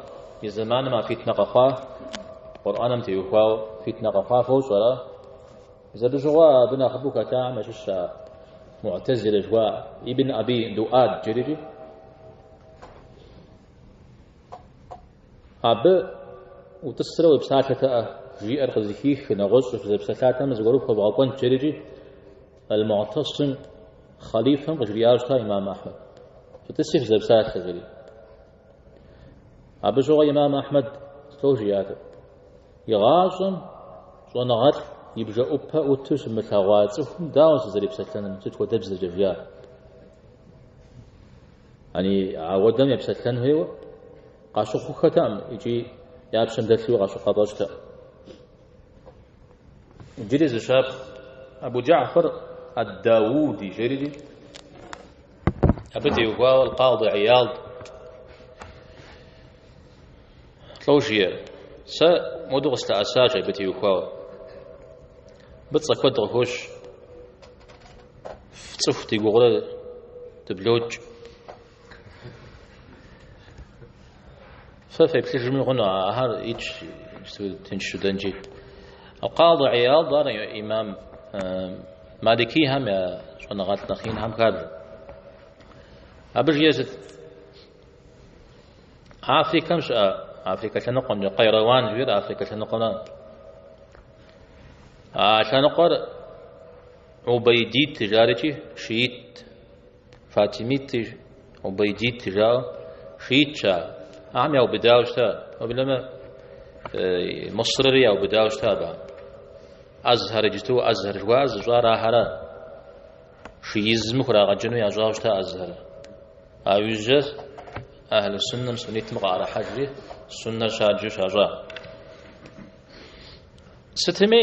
и зэманым а фитнэ къэхъуа, Къурӏэным теухуауэ фитнэ къэхъуа фощӏэрэ? Мис абы щыгъуэ абы нэхъыбэу хэтахэм ящыщ а Муӏтэзилэ жыхуаӏэ Ибн Аби Дуад жерикӏи. Абы утӏысрэ уепсалъэтэӏэ, жиӏэр къызыхих, нэгъуэщӏ фызэпсэлъатэм зыгуэру хуэбгъэкӏуэнт жерикӏи, Аль-Муӏтэсим хъалифэм къыжриӏащ щыта имам Ахьмэд. Фытӏыси фызэпсалъэ, жери. Абы щыгъуэ имам Ахьмэд слӏо жиӏат. Игъащӏэм щӏэныгъэлӏ и бжэӏупэ ӏуту сымылъэгъуа цӏыхум дауэ сызэрепсэлъэнум, сыт хуэдэбзэкӏэ жиӏа. Ани ауэдэм епсэлъэн хуейуэ къащыхъуххэтэкъым икӏи я пщэм дэлъуи къафӏэщӏтэкъым. Иджыри зы щапхъэ. Абу Джафар ад-Дауди жерикӏи, абы теухуауэ Аль-Къади Ияд лӏо жиӏэр. Сэ моду къыслъэӏэсащ абы теухуауэ. Абы цӏэ куэд къыхощ. Фцӏыху ди гугъурэ дыблокӏ. Фэ феплъыжми хъуну, ахэр итщ тыншу дэнкӏи. Къадый Ияд ар имам Маликихэм я щӏэныгъэлӏ нэхъ инхэм хабжэ. Абы жиӏэр сыт? Африкэм щыӏэ, Африкэ лъэныкъуэмкӏэ, Къайрауан жиӏэр Африкэ лъэныкъуэмрэ. А лъэныкъуэр Убайдит жарикӏи шиит, Фатимит, Убайдит жаӏэу шиитщ ар. Ахэм яубыдауэ щыта, уеблэмэ Мысырри яубыдауэ щыта абыхэм. Азхэр иджыту Азхэр жыхуаӏэр зыщӏар ахэрэ. Шиизмым хурагъэджэну ящӏауэ щыта Азхэр. А иужькӏэ Ахьлу Суннэм суннитым къаӏэрыхьэжри суннэр щаджу щащӏа. Сытми,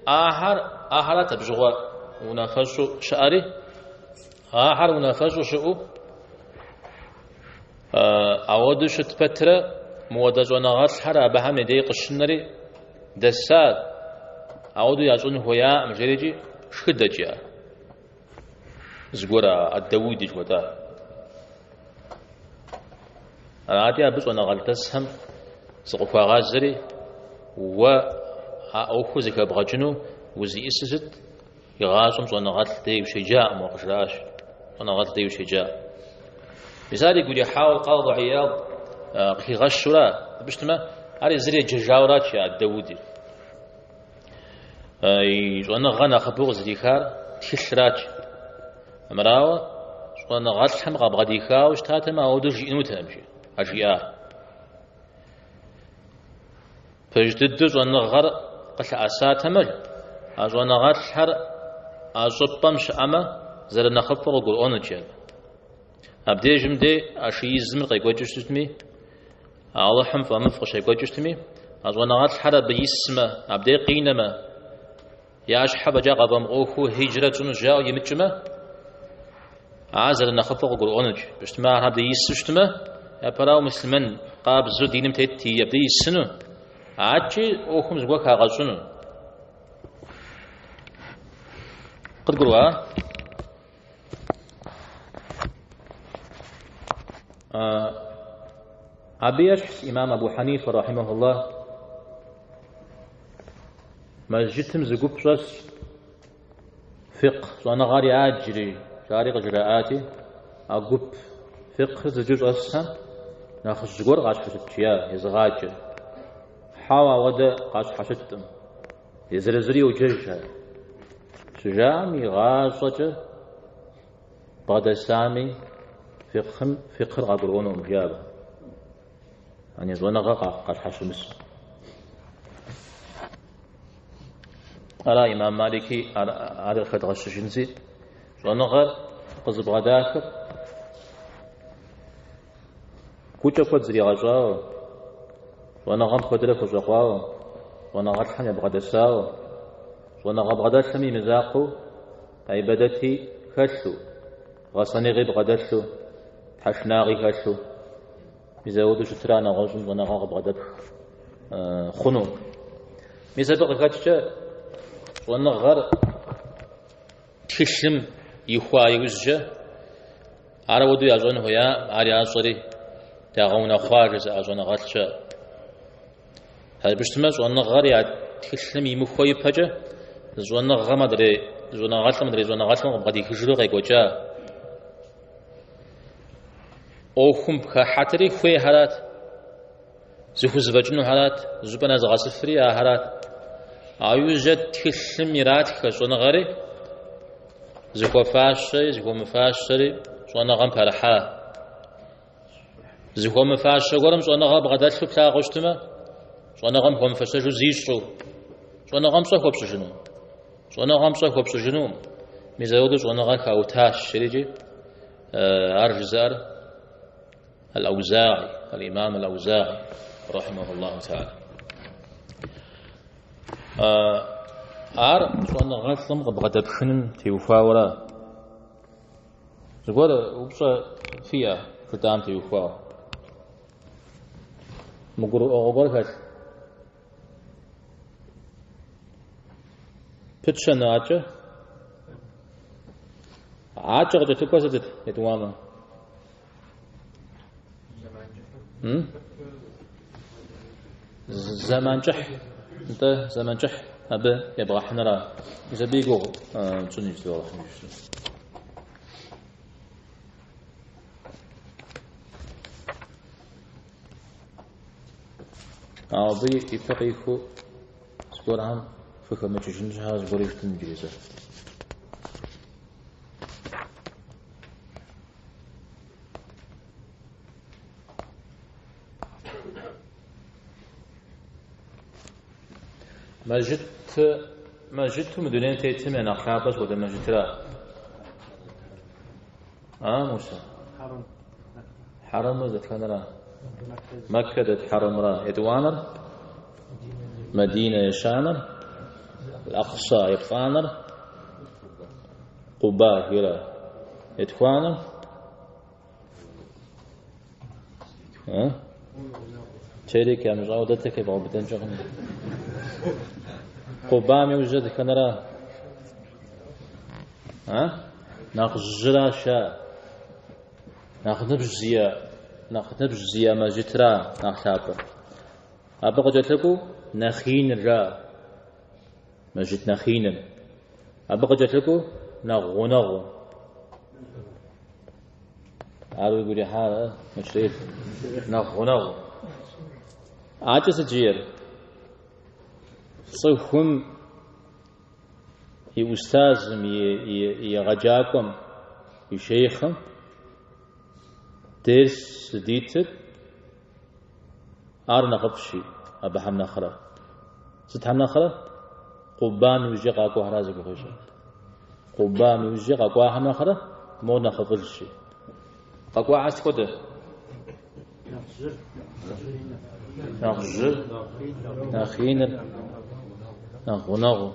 ахэр, ахэрат абы щыгъуэ унафэщӏу щыӏэри, ахэр унафэщӏу щыӏэу, ауэдэу щыт пэтрэ мыуэдэ щӏэныгъэлӏхэр абыхэм я дей къыщынэри дэса, ауэдэу ящӏын хуеяӏым, жерикӏи шхыдэкӏи ар. Зыгуэр ад-Дауди жыхуэтӏа. Арати, абы щӏэныгъэлӏ дэсхэм зыкъыхуагъазэри, уэ а ӏуэхур зэхэбгъэкӏыну узиӏысыр сыт? Игъащӏэм щӏэныгъэлӏ дей ущеджаӏым уэ къыжраӏащ. Щӏэныгъэлӏ дей ущеджаӏым. Мис ар игу ирихьауэ Къадый Ияд къыхигъэщура? Абы щытмэ, ар езыр еджэжауэрат ад-Дауди. И щӏэныгъэ нэхъыбэу къызыдихар тхылърат. Мырауэ щӏэныгъэлӏхэм къабгъэдихауэ щытатэмэ, ауэдэу жиӏэнутэкъым, жи, а жиӏар. Пэж дыдэу щӏэныгъэр къылъэӏэсатэмэ, а щӏэныгъэлӏхэр а щӏыпӏэм щыӏэмэ, зэрынэхъыфӏыр къыгурыӏуэнут, жи абы. Абдежым дей а шиизмыр къекӏуэкӏыу щытми, Алыхьым фӏэмыфӏ къыщекӏуэкӏыу щытми, а щӏэныгъэлӏхэр абы исмэ, абдей къинэмэ, я щхьэ фӏэкӏа къафӏэмыӏуэхуу хьиджрэ тщӏынущ жаӏэу имыкӏмэ, ар зэрынэхъыфӏыр къыгурыӏуэнут. Щытмэ, ахэр абдей ису щытмэ, япэрауэ муслъымэн къабзэу диным тет абдей исыну, адэкӏи ӏуэхум зыгуэр хагъэщӏыну. Къыдгурыӏуа? Абы ещхьщ имам Абу Хьэнифэ рахьимэхуллах мэжджытым зы гуп щӏэсщ, фикъ щӏэныгъэр яджри, жари къыжраӏати, а гуп фикъыр зыджу щӏэсхэм нэхъыжь гуэр къащхьэщытщ, я езыгъаджэ. Хьэуэ, ауэдэ къащхьэщыткъым. Езыр-езыри йоджэж ар. Щыжаӏэм игъащӏэкӏэ бгъэдэсами фикъым фикъыр къагурыӏуэнукъым, жиӏа абы. Ани щӏэныгъэ къащхьэщымыс. Ара имам Малики ар къыхэдгъэщыжынси, щӏэныгъэр къызыбгъэдахыр гукӏэ куэд зригъэщӏауэ, щӏэныгъэм куэдрэ хущӏэкъуауэ, щӏэныгъэлӏхэм ябгъэдэсауэ, щӏэныгъэ бгъэдэлъым и мызакъуэу гьибадэти хэлъу, гъэсэныгъи бгъэдэлъу, тхьэшынагъи хэлъу, мис ауэдэу щытра нэгъуэщӏым щӏэныгъэ къыбгъэдэпх хъуну. Мис абы къыхэкӏкӏэ щӏэныгъэр тхылъым ихуа иужькӏэ ар ауэдэу ящӏэн хуея, ар ящӏэри дагъэунэхъуа жызыӏэ щӏэныгъэлӏ щыӏэ. Абы щытмэ, щӏэныгъэр я тхылъым имыхуэ ипэкӏэ щӏэныгъэм адрей щӏэныгъэлӏым адрей щӏэныгъэлӏым къыбгъэдихыжурэ къекӏуэкӏа. ӏуэхум хыхьэтри хуейхэрат, зыхузэфӏэкӏынухэрат, зыщӏыпӏэ нэзыгъэсыфри ахэрат. Ауэ иужькӏэ тхылъым иратхэ щӏэныгъэри, зыхуэфащэри зыхуэмыфащэри щӏэныгъэм пэрыхьа. Зыхуэмыфащэ гуэрым щӏэныгъэ бгъэдэлъу плъагъуу щытмэ, щӏэныгъэм хуэмыфэщэжу зищӏу, щӏэныгъэм пщӏэ хуэпщӏыжыну? Щӏэныгъэм пщӏэ хуэпщӏыжынукъым. Мис апхуэдэу щӏэныгъэр хаутащ, жерикӏи ар жызыӏэр Аль-Аузагъи, Аль-Имам Аль-Аузагъи, рахьимахуллаху таала. Ар щӏэныгъэлӏым къыбгъэдэпхыным теухуауэра? Зыгуэр упщӏэ фиӏэ жытӏам теухуауэ? Мыгурыӏуэгъуэ гуэр хэлъ? Пытщэну адэкӏэ? Акӏэ къыкӏэлъыкӏуэр сытыт етӏуанэ? Зэман кӏыхь. Нтӏэ, зэман кӏыхь абы ебгъэхьыныра? Мис абы и гугъу тщӏын иджыпсту Алыхьым иджыпсту. Ауэ абы ипэ къихуэу зыгуэрхэм фыхэмыкӏыжын щхьэ зыгуэр жытӏэн иджыри зэ. Мэжджыт, мэжджыту мы дунейм тетым я нэхъ лъапӏэр сыт хуэдэ мэжджытра? А, Мусэ? Хьэрэмыр дэтхэнэра? Мэккэ дэт хьэрэмра. Етӏуанэр? Мадинэ ещанэр? Акъса еплӏанэр? Къуба жиӏэрэ. Етхуанэр? А? Терек ямыщӏауэ дэтыр хебгъэубыдэнкӏэ хъуну. Къубам иужькӏэ дэтхэнэра? А? Нэхъ жьыращ ар. Нэхъ ныбжь зиӏэ, нэхъ ныбжь зиӏэ мэжджытра нэхъ лъапӏэр. Абы къыкӏэлъыкӏуэу нэхъ иныр жаӏэ. Мэжджыт нэхъ иныр. Абы къыкӏэлъыкӏуэу нэхъ гъунэгъу. Ар уигу ирихьа, Мэчрэил? Нэхъ гъунэгъу. Акӏэ сыт жиӏэр? Цӏыхум и устазым, и егъэджакӏуэм, и шейхъым дерс здитыр ар нэхъыфӏщи, абыхэм нэхърэ. Сытхэм нэхърэ? Къубам иужькӏэ къакӏуэхэра зи гугъу ищӏыр. Къубам иужькӏэ къэкӏуахэм нэхърэ мор нэхъыфӏыжщи. Къэкӏуахэр сыт хуэдэ? Нэхъ жьыр, нэхъ иныр, нэхъ гъунэгъу.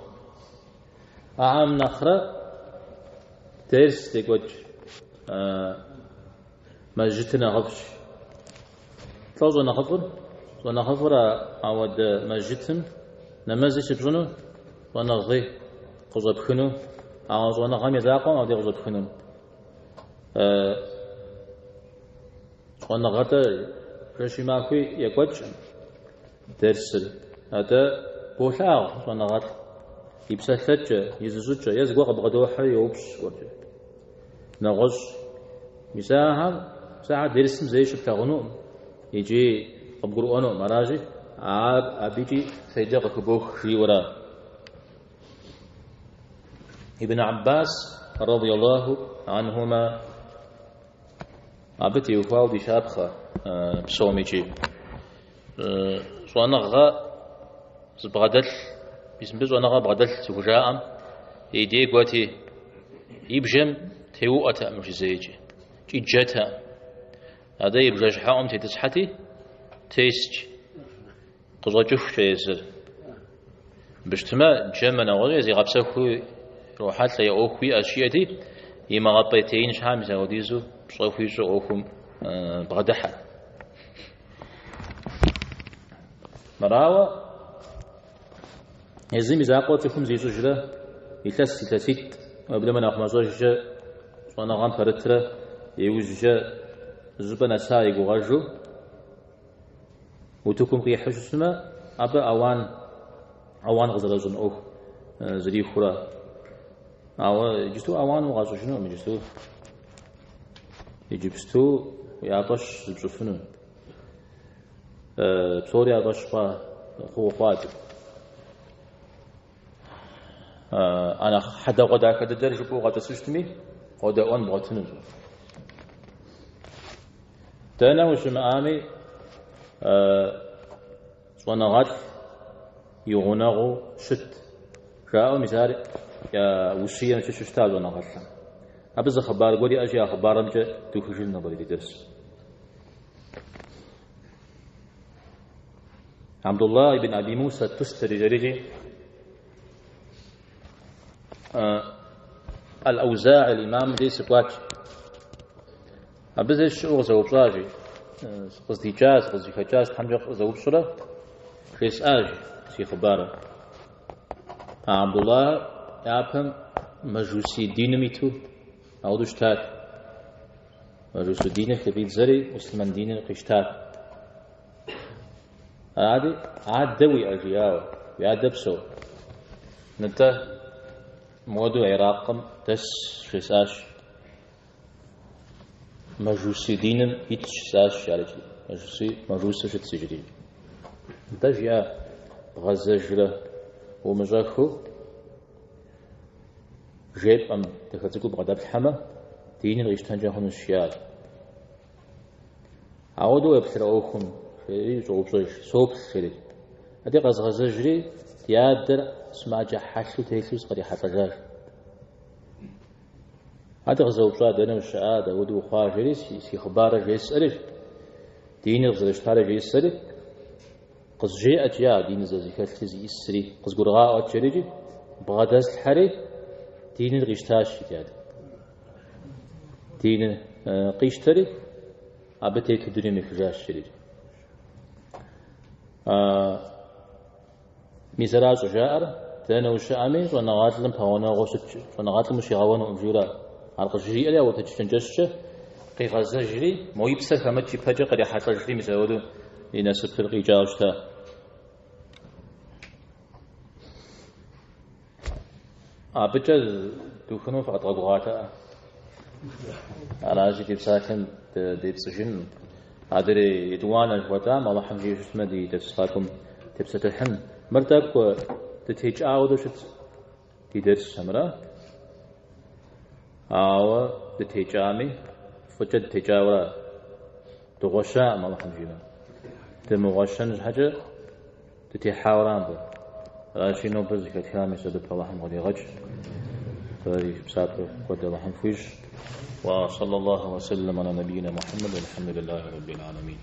Ахэм нэхърэ дерс здекӏуэкӏ мэжджытыр нэхъыфӏщ. Лӏо щӏэнэхъыфӏыр? Щӏэнэхъыфӏыр ауэдэ мэжджытым нэмэзи щыпщӏыну, щӏэныгъи къыщӏэпхыну, ауэ щӏэныгъэм и закъуэм абдей къыщӏэпхыну. Щӏэныгъэтӏэ жэщи махуи екӏуэкӏ дерсыр. Атӏэ болъагъу щӏэныгъэлӏ и псэлъэкӏэ, и зыщӏыкӏэ, е зыгуэр къыбгъэдохьэри йоупщӏ зыгуэркӏэ. Нэгъуэщӏ. Мис ахэм, мис ахэр дерсым зэи щыплъагъунукъым икӏи къыбгурыӏуэнукъым. Аращи, ар абыкӏи фейдэ къыхыбох жиӏэура. Ибн Аббас, радиаллаху анхума, абы теухуауэ ди щапхъэ псом икӏи. Щӏэныгъэ зыбгъэдэлъ, мис мыбы щӏэныгъэ бгъэдэлъ зыхужаӏэм и дей кӏуэти, и бжэм теуӏуэтэкъым жи зэикӏи, икӏи джэтэкъым. Атӏэ и бжэщхьэӏум тетӏысхьэти, тест, къыщӏэкӏыхукӏэ езыр. Мыбы щытмэ, джэмэ нэгъуэщӏи зигъэпсэхуу ирохьэлӏэ, и ӏуэху иӏэщ жиӏэти, имыгъэпӏейтеин щхьа мис апхуэдизу пщӏэ хуищӏу ӏуэхум бгъэдыхьэт. Мырауэ, езым и закъуэ цӏыхум зищӏыжрэ илъэс, илъэситӏ, уеблэмэ нэхъ мащӏэжкӏэ щӏэныгъэм пэрытрэ иужькӏэ зыщӏыпӏэ нэса и гугъэжу утыкум къихьу щытмэ, абы ауан, ауан къызэращӏын ӏуэху зэрихурэ. Ауэ иджыпсту ауан укъащӏыжынукъым, иджыпсту. Иджыпсту я фӏэщ зыпщӏыфыну. Псори я фӏэщ хъуа, хъууэ хъуат. А нэхъ хьэдэгъуэдахэ дыдэр жыпӏэу къэтӏысу щытми, къодэӏуэн бгъуэтынущ. Дэнэ ущымыӏами, щӏэныгъэлӏ и гъунэгъуу щыт, жаӏэу мис ар я ущием щыщу щыта щӏэныгъэлӏым. Абы зы хъыбар гуэр иӏэщи, а хъыбарымкӏэ духыжын нобэрей ди дерс. Абдулла ибн Аби Муса Тустари жарири Аль-Аузаи имам дей сыкӏуат. Абы зэ щыӏэу къызэупщӏащ, сыкъыздикӏа, сыкъызыхэкӏа щхьэмкӏэ къызэупщӏурэ жесӏащ си хъыбарыр. А Абдулла япэм мажусий диным иту Ауэдэу щытат. Мажусий диныр хыфӏидзэри, муслъымэн диныр къищтат. Арати, адэ уиӏэ жиӏауэ, уи адэ псэу. Нтӏэ, мыуэдэу Иракым дэс жесӏащ. Мажусий диным итщ жысӏащ ар иджыри. Мажусий, мажусу щытщ иджыри. Нтӏэ, жиӏа, бгъэзэжрэ умыщӏэхыу жепӏэм дахэ цӏыкӏуу бгъэдэплъхьэмэ, диныр къищтэнкӏэ хъунущ, жиӏащ. Ауэдэу уеплърэ ӏуэхум, жери щӏоупщӏэж, соплъ, жери. Ади къэзгъэзэжри, ди адэр сымаджэ хьэлъэу телъу сыкърихьэлӏэжащ. Ади къызэупщӏа, дэнэ ущыӏа, дауэдэу ухъуа, жери си хъыбарыр жесӏэри, диныр къызэрыщтари жесӏэри, къызжеӏэт, жиӏа, диныр зэрызэхэлъри зиӏисри, къызгурыгъаӏуэт, жери икӏи, бгъэдэслъхьэри, диныр къищтащ, ди адэм. Диныр къищтэри, абы тету дунейм ехыжащ, жери. Мис ара щӏыжаӏэр, дэнэ ущыӏэми, щӏэныгъэлӏым пэгъунэгъуу щыт, щӏэныгъэлӏым ущигъэуэнукъым, жиӏэурэ. Ар къыжриӏэри, ауэ чэнджэщкӏэ къигъэзэжри, мо и псэр хэмыкӏ ипэкӏэ кърихьэлӏэжри, мис ауэдэу и насыпыр къикӏауэ щыта. Абыкӏэ духыну фыкъэдгъэгугъатэӏэ. Аращи, ди псалъэм депцӏыжын. Адрей етӏуанэ жыхуэтӏам, Алыхьым жиӏэу щытмэ, ди дерс къакӏуэм тепсэлъыхьын. Мыр тӏэкӏу дытекӏауэ хуэдэу щыт ди дерсхэмрэ. Ауэ дытекӏами, фӏыкӏэ дытекӏауэра. Дыгъуэщаӏым, Алыхьым жиӏэмэ. Дымыгъуэщэн щхьэкӏэ дытехьауэра мыбы. Аращи, нобэ зэхэтхам и сэбэп Алыхьым къыдигъэкӏ. Фэри псапэ куэд Алыхьым фхуищӏ. Ва саллаллаху ва саллам аля набийна Мухаммад, вальхамдулиллахи раббил аламин.